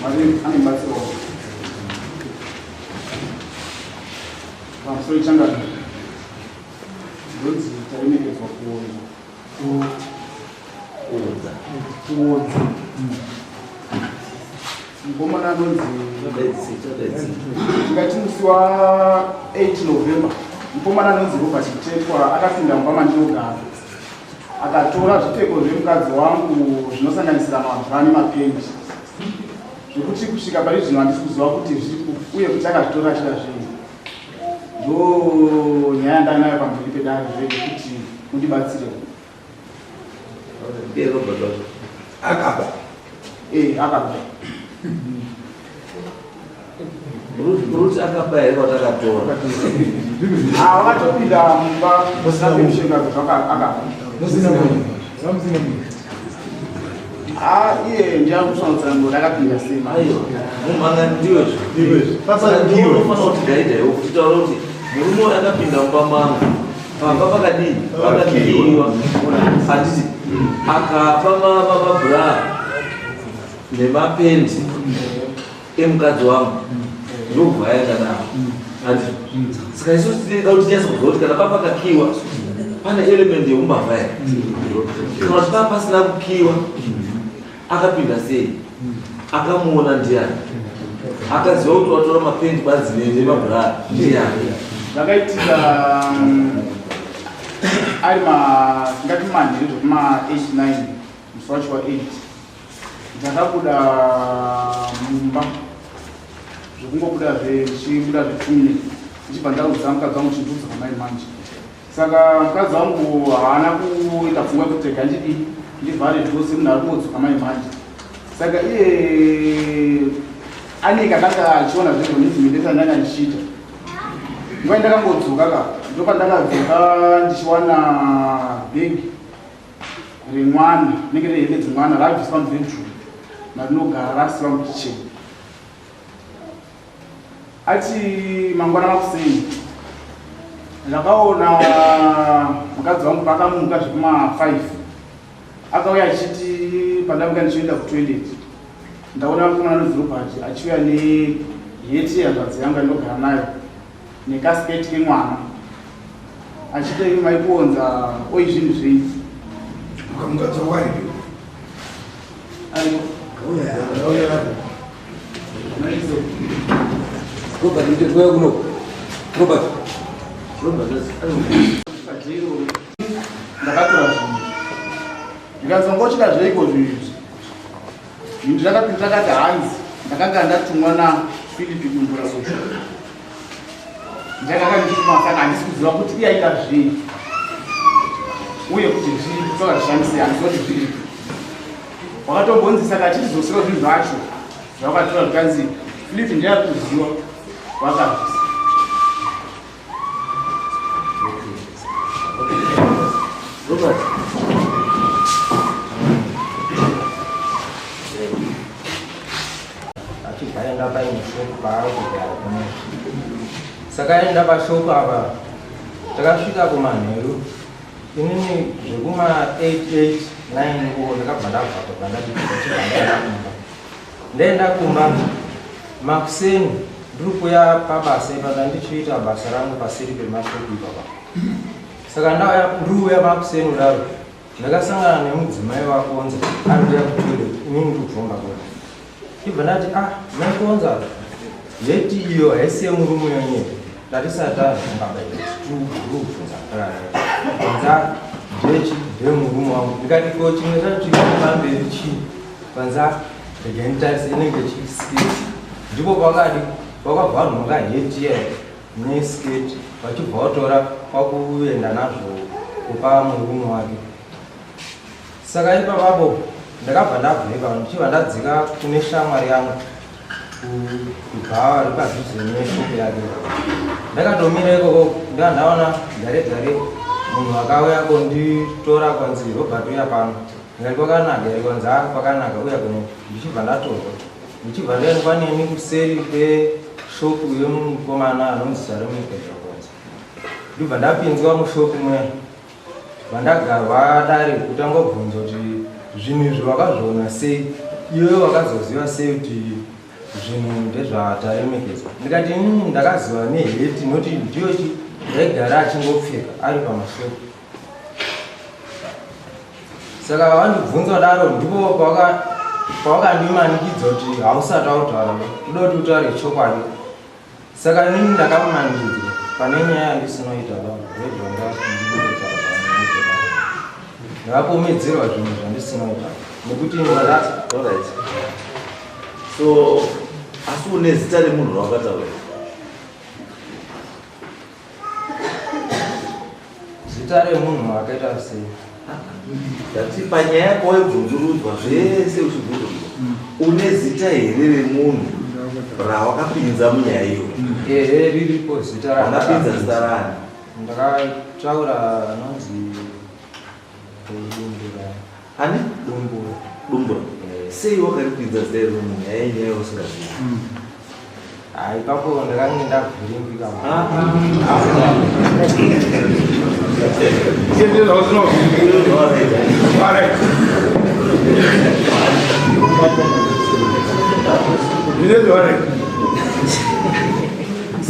Mwari anobatsirawo. Pamusoro changana. Ndonzi taremekedzwa kuonza. Kuonza. Kuonza. Mukomana anonzi tingati musi wa 8 November mukomana anonzi Robert Mutetwa akapinda mumba mandinogara akatora zvipfeko zvemukadzi wangu zvinosanganisira mabra nemapendi zvekuti kusvika pari zvino handisi kuziva kuti zviri kupi uye kuti akazvitora achida zvei ndo nyaya yandanayo pamberi pedare zve yekuti mundibatsire. Akaba. Eh, akaba. Ruti akaba here watakatora? Ah, wakatopinda mumba musina permission akaba. Musina munhu. Musina munhu. Ah, iye ndiye akusanotsanangura akapinda sei. Aiwa, mumhanga ndiwe Ndiwe. Saka ndiwe unofanira kuti gaidha iwe kuti taura kuti murume uyu akapinda mumba mangu pamba pakadii pakakiiwa handiti akapa mabra nemapendi emukadzi wangu ndobva aenda nawo handiti saka isu tinoda kuti tinyatso kuziva kuti kana papa pakakiiwa pane element yeumbavha here kana kuti paa pasina kukiiwa akapinda sei akamuona ndiani akaziva kuti watora mapendi badzi nemabhurara ndiani Zvakaitika ari ma tingati manheru zvekuma 8 9 musi wacho wa 8 ndakabuda mumba zvekungobuda zvichibuda zve2 minutes ndichibva ndaudza mukadzi wangu chindudza kwamai manje saka mukadzi wangu haana kuita pfungwa yekuti rega ndidii ndivhare dhoo semunhu ari kungodzoka mai manje saka iye anenge akanga achiona zvezvonizimendesa ndanga ndichiita nguva yandakangodzoka ka ndopandakadzoka ndichiwana bhegi remwana rinenge rehembe dzemwana rabviswa mubedroom marinogara rasiwa mukitchen ati mangwana makuseni ndakaona mukadzi wangu pakamuka zvekuma 5 akauya achiti pandamuka ndichienda kutoilet ndaona mukomana anonzi Robert achiuya neheti yehanzvadzi yangu yandinogara nayo nekasiketi kemwana achiti imi maikuonza oi zvinhu zvei Mukadzi wako aripi? ariko Auya aripo. Robert, ite kuya kuno. Robert. Robert ndakatora zvinhu ndikanzi wanga uchida zveiko zvinhu izvi zvinhu ndakapinda ndakati hanzi ndakanga ndatumwa naphilipi dumbura socho ndakakandituma saka handisi kuziva kuti iye aida zvei uye kuti zvii tokazvishandisei handisi kuti zviripi wakatombonzi saka achitizosira zvinhu zvacho zvawakatora zvikanzi philipi ndiye ari kuziva wakabvisa Robert. Achibva aenda paine shop paari kugara kuno. Saka aenda pashop apa takasvika kumanheru inini zvekuma 8 8 9 uko ndakabva ndabva kubva ndati ndichibva ndaenda kumba. Ndaenda kumba makuseni ndiri kuya pabasa ipapa ndichiita basa rangu paseri pemashopu ipapa. Saka ndauya ndiri kuuya makuseni kudaro ndakasangana nemudzimai waKonza ari kuya kutoilet inini ndiri kubvomba kona. Ndibva ndati ah mai Konza heti iyo haisi yemurume wenyu here? Tatisati tanzwa baba tiri kubvunza Konza ndechi ndemurume wangu ndikati ko chimwe chacho chiri pamberi chii? Panza regai nditarise inenge chisketi ndipo pakadi vakabva vanhonga heti iya nesketi vachibva vatora kwakuenda nazvo kupa murume wake saka ipapapo ndakabva ndabva ipapa ndichibva ndadzika kune shamwari yangu kubhawa ripadhuze neshopu yake ndakatomira ikoko ndaa ndaona gare gare munhu akauya konditora kwanzi Robert uya pano Ndikati kwakanaka here kwanzi haa kwakanaka uya kuno ndichibva ndatorwa ndichibva ndaendwa neni kuseri kweshopu yemukomana anonzi Saremekeza kwanzi ndibva ndapinzwa mushopu muya vandagarwa dare kutanga kubvunza kuti Zvinhu izvi wakazviona sei? Iwe wakazoziva sei kuti zvinhu ndezvataremekedzwa? Ndikati inini ndakaziva neheti noti ndiyo yaigara achingopfeka ari pamashopu. Saka vandibvunza daro ndipo pawakandimanikidza kuti hausati wautaura, toda kuti utaure chokwadi. Saka inini ndakamanikidzwa pane nyaya yandisinoita ba ndakapomedzerwa zvinhu zvandisinoita nekuti Alright. So asi une zita remunhu rawakataura? Zita remunhu akaita sei? Ndati panyaya yako waibvunzurudzwa zvese uchibvunzurudzwa, une zita here remunhu rawakapinza munyaya iyoyo? Ehe, riripo zita. Wakapinza zita rani? Ndakataura anonzi Dumbura. Ani? Dumbura. Dumbura. Sei wakaripinza zita iro munyaya yenyaya usingazivi? Ah, ipapo ndakange ndavhiringika.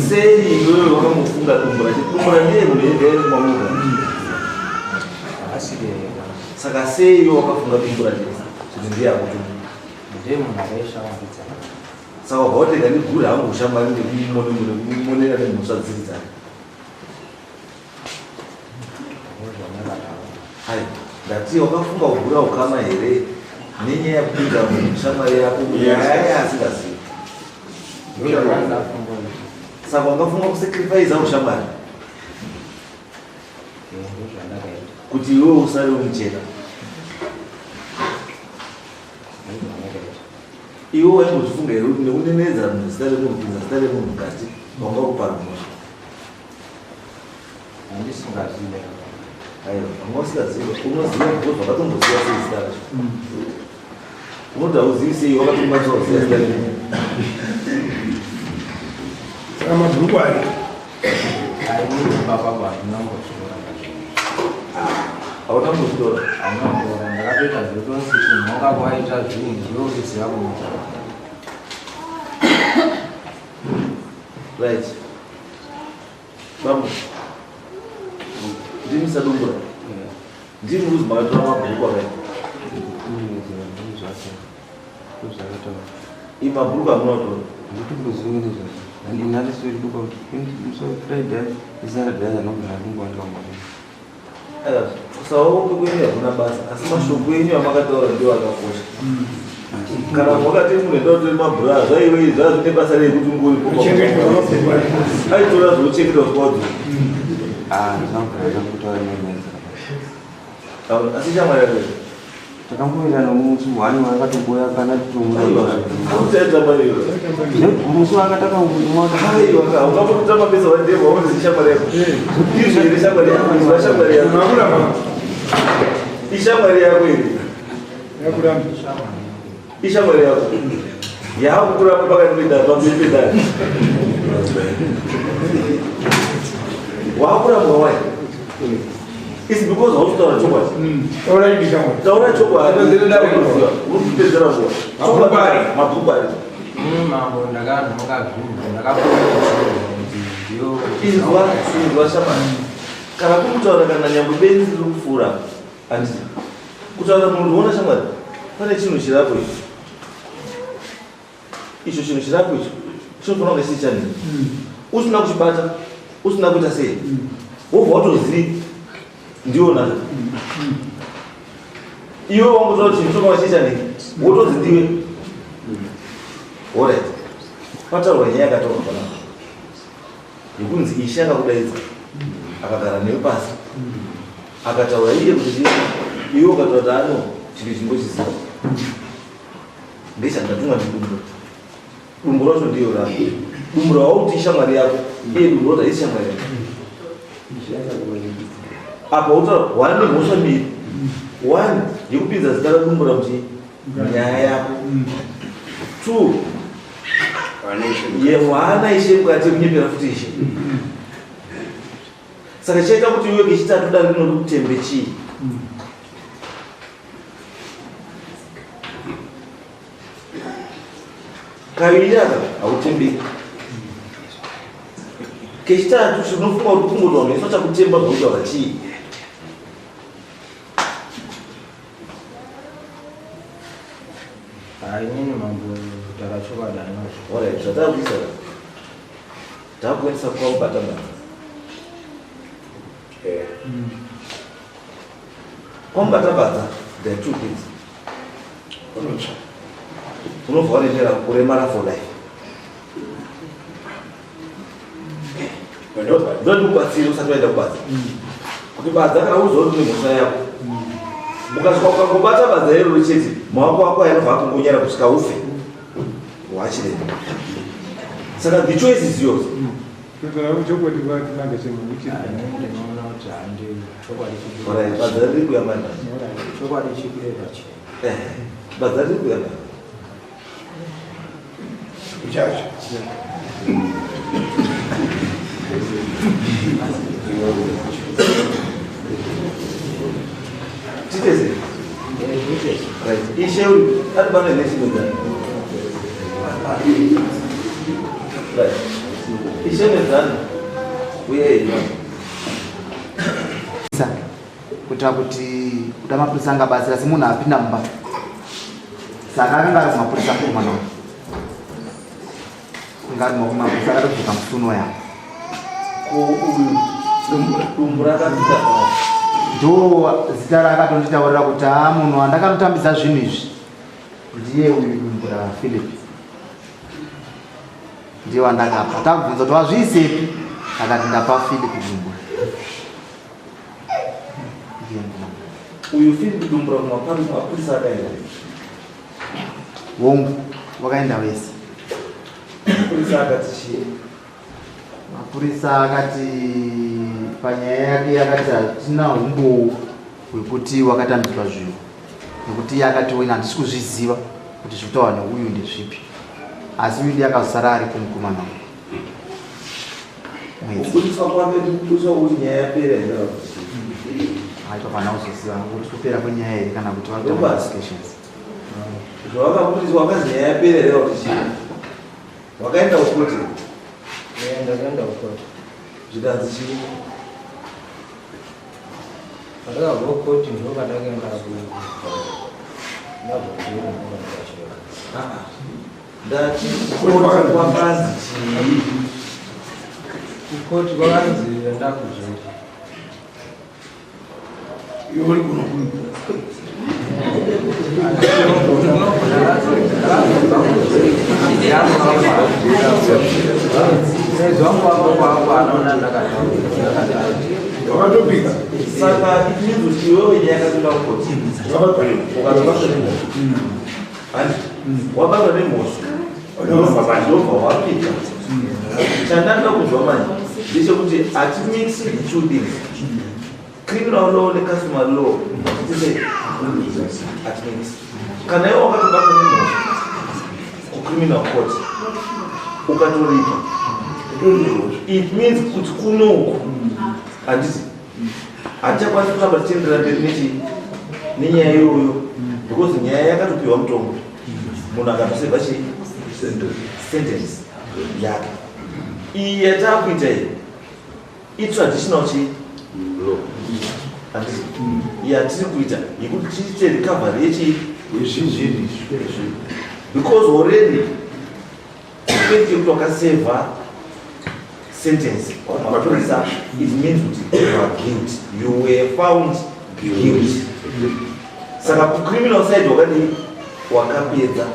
Sei iwewe wakambofunga Dumbura? Dumbura ndiye munhu ega ere kumamuka? Saka sei iwe wakafunga Dumbura chete kuti ndiye akutuma? Ndiye munhu akaishamwaridzana. Saka wabva watega ndigure hangu ushamwari ndekumumonera nemhosva dziri dzake. Hai, ndati wakafunga kugura ukama here nenyaya yekupinza shamwari yako munyaya yaasingazivi? Saka wakafunga kusacrifice ushamwari kuti iwewe usare umuchena? Iwe waimbozifunga here kuti nekunenedza munhu zita remunhu, kupinza zita remunhu mukati, wanga kupara mhosva? Handisingazive. Aiwa, wanga usingazive. Unoziva because wakatomboziva sei zita racho? Unoti hauzivi sei wakatokwanisa kuziva zita remunhu? Saka mabhuku ari Ainini baba handina kumbotora. Hauna kumbotora? Handina kumbotora. Ndakatoita zvekutonzi kunhonga kwaita zvinhu ndiwe uriziva kuita. Right. Bambo. Ndimi Sadumbura. Ndimi ruzi makatora mabhuku akaita. Iyi mabhuku amunotora. Kusaonge kwenyu hakuna basa, asi mashoko enyu amakataura ndiwo akakosha. Kana wakati munhu enda utori mabhura zvaiwe zvazvine basa rei kuti ungoripo? Aitora zvouchengeta kusvika wadzoka. Asi shamwari yako Takamboenda nomusi one wakatomboya kana musi Ishamwari yako iri, ishamwari yako yakukuramba pakati pedare, pamberi pedare wakurambwa. Wai? It's because hausitaura chokwadi. Taura chokwadi, urikupedzera nguva. Mabhuku ari Mambo, ndakanhonga zvinhu, ndakapoedzerwa kuti ndiyo. Inzwa, inzwa shamani, kana kuri kutaura, kana nyangwe benzi riri kupfuura, handiti kutaura munhu uona shamwari, pane chinhu chirapo ichi, icho chinhu chirapo icho chinofanira kunge chiri chanini, usina kuchibata, usina kuita sei, wobva watozivi ndiona iwe wangotaura chinhu chinofanira chiri chanini, wotozi ndiwe. Alright, pataurwa nyaya yakataurwa panapa yekunzi Ishe akakudaidza, akagara newe pasi, akataura iye kuti chii, iwe ukataura kuti ano chinhu chimbochiziva ndechandatumwa ndidumbu. Dumbu racho ndiyo rako, dumbu rawauti ishamwari yako, iye dumbu roti haisi shamwari yako. Apa utaura one nemhosva mbiri: one yekupinza zita raDumbura muchii nyaya yako, two yehwana Ishe mukati yekunyepera futi Ishe. Saka chaita kuti iwe kechitatu dare rinoti kutembe chii? Kaviri aka hautembeki. Kechitatu chinofunga kuti kungoti vanhu vese vachakutemba zvokutaura chii? Hayi, inini mambo kutaura chokwadi handinazvo. Alright, zvatakuisa takuendesa kwamubata bata. Kwamubata badza, there are two things. Unotsva. Unobva waremera kuremara for life. Ndoti kubatsira usati waenda kubadza. Kuti badza kana uziva kuti une mhosva yako. Ukasvika ukangobata badza iroro chete, maoko ako ayanobva akungonyara kusvika ufe. Wachirema. Saka the choice is yours. Kutora chokwadi kwatinanga chemukuchiri. Hayi, inini ndinoona kuti handi chokwadi Alright, badza riri kuya manje. Chokwadi chibude pachena. Eh, badza riri kuya manje. Uchacho. Titeze. Right. Ishe uyu ari pano nechimedza. Right. Ishe medzana. Uye ino. Kuitira kuti kuda mapurisa angabatsira asi munhu apinda mumba saka akanga ari kumapurisa mukomana uyu anga ari kumapurisa akatobvuka musuno yavo. Ko uyu dumbu rakapinda papi? Ndo zita raakatonditaurira kuti haa, munhu andakanotambidza zvinhu izvi ndiye uyu Dumbura Philip, ndiye wandakapa. Takubvunza kuti wazviisepi, akati ndapa Philip Dumbura. Ndiye mukomana. Uyu Philip Dumbura kumapurisa akaenda? Hongu, wakaenda wese. Mapurisa akati chii? Mapurisa akati panyaya yake akati hatina umbowo hwekuti wakatambidzwa zvinhu, nekuti iye akati wena handisi kuzviziva kuti zviri kutaurwa neuyu ndezvipi, asi uyu ndiye akazosara aripo mukomana uyu mwedzi. Kubudiswa kwake ndikubudiswa kuti nyaya yapera here kana kuti chii? Aitwa pana kuzoziva kuti kupera kwenyaya here kana kuti vari kuita Robert. investigations. Zvawakabudiswa wakazi nyaya yapera here kana kuti chii? Wakaenda kukoti? Ndakaenda kukoti. Zvikanzi chii? Pandakabva kukoti ndo pandakaenda ndabva kujeri ndokandikachera. Ah, ndati kukoti kwakanzi chii? Kukoti kwakanzi enda kujeri. Iwe uri kuno kuno. Mwedzi wangu wangu anaona ndakadaro. Wakatopika. Saka it means kuti iwewe nyaya yakapinda kukoti Wakabatwa nemhosva. ukatobatwa nemhosva, handi wabatwa nemhosva ndobva wapika. Chandanoda kunzwa manje ndechekuti hatimixi the two things, criminal law necustomary law. Tise hatimixi. Kana iwe wakatobatwa nemhosva kucriminal court ukatoripa, it means kuti kunoku handiti hatichakwanisi kuramba tichienderera mberi nechi nenyaya iyoyo, because nyaya yakatopiwa mutongo, munhu akatosevha chi sentence yake. Iyi yataakuita iyi itraditional chi handiti yatiri kuita yekuti tiite recovery yechi Yezvinhu. Because already fact yekuti wakasevha sentence mapurisa, it means kuti you are guilty, you were found guilty. Saka kucriminal side wakadii? Wakapedza.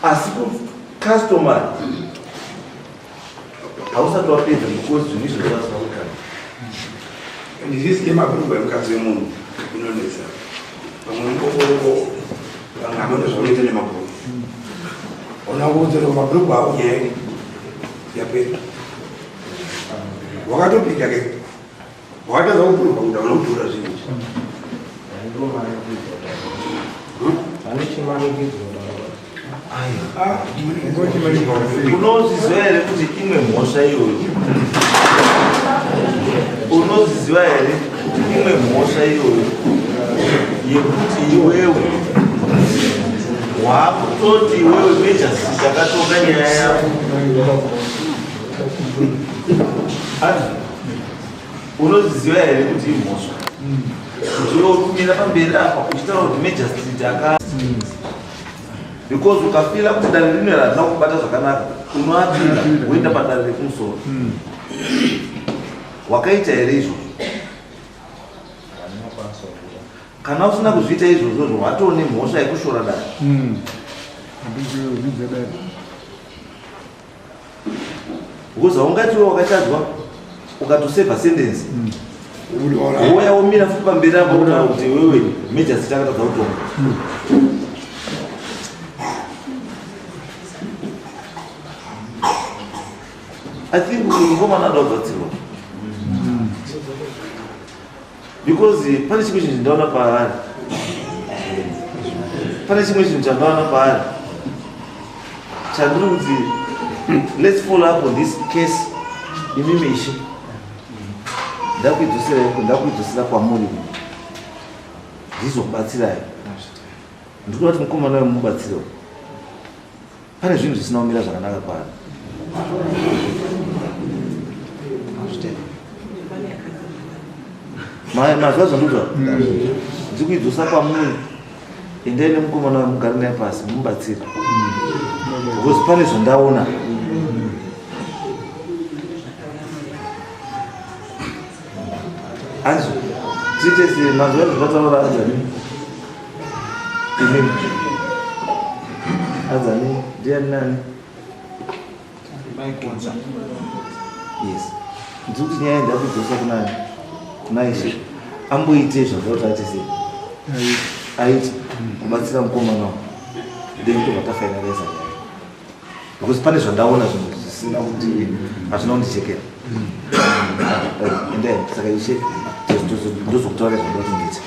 Asi kucustomary hausati wapedza because zvinhu izvo zvasina kugara. Ndizisi yemabhurugwa emukadzi wemunhu inonetsa. Pamwe mukokoko vamwe hameno zvaunoita nemabhurugwa. Ona kuudzira mabhurugwa ako nyaya iri yapera. Wakatopika ke. Wakatadza kupurugwa kuti hauna kutora zvinhu izvi. Handichimanikidzwa. Ah, Unozviziva here kuti imwe mhosva iyoyo, unozviziva here kuti imwe mhosva iyoyo yekuti iwewe Wakutoti iwewe magistrate akatonga nyaya yako. Ati unozviziva here kuti imhosva kuti iwe uri kumira pamberi apa uchitaura kuti magistrate aka, because ukafeela kuti dare rino harina kubata zvakanaka, unoappeala woenda padare rekumusoro. Wakaita here izvozvo? Handinokwanisa kuita. Kana usina kuzviita izvozvozvo, watoo nemhosva yekushora dare. Handizvidza dare. Because haungati iwe wakachadzwa ukatoserva sentence, wouya womira futi pamberi apo kutaura kuti iwewe magistrate akatadza kutonga. I think uyu mukomana ada kubatsirwa, because pane chimwe chinhu chindaona paari, pane chimwe chinhu chandaona paari chandiri kuti let's follow up on this case. Imimi ishe, ndakuidzosera kwamuri, ndizokubatsirai. Ndikuda kuti mukomana uyu mumubatsirewo. Pane zvinhu zvisina kumira zvakanaka kwaari. Mazuva zvandudza ndikuidzosa kwamuri. Endai nemukomana uyu, mugare naye pasi, mumubatsire, because pane zvandaona. Anzi tiite se mazuva zvataura. Anzani imimi? Anzani? Ndiani nani? Yes, ndiri kuti nyaya ndakudzosa kunani? Kuna ishe. Amboite zvazva kuti aite sei, aite kubatsira mukomana uyu, then tobva tafinaliza nyaya, because pane zvandaona, zvinhu zvisina kuti hazvina kundichekera. Endai. Saka ishe, ndozokutaura zvandoda kuti ndiite.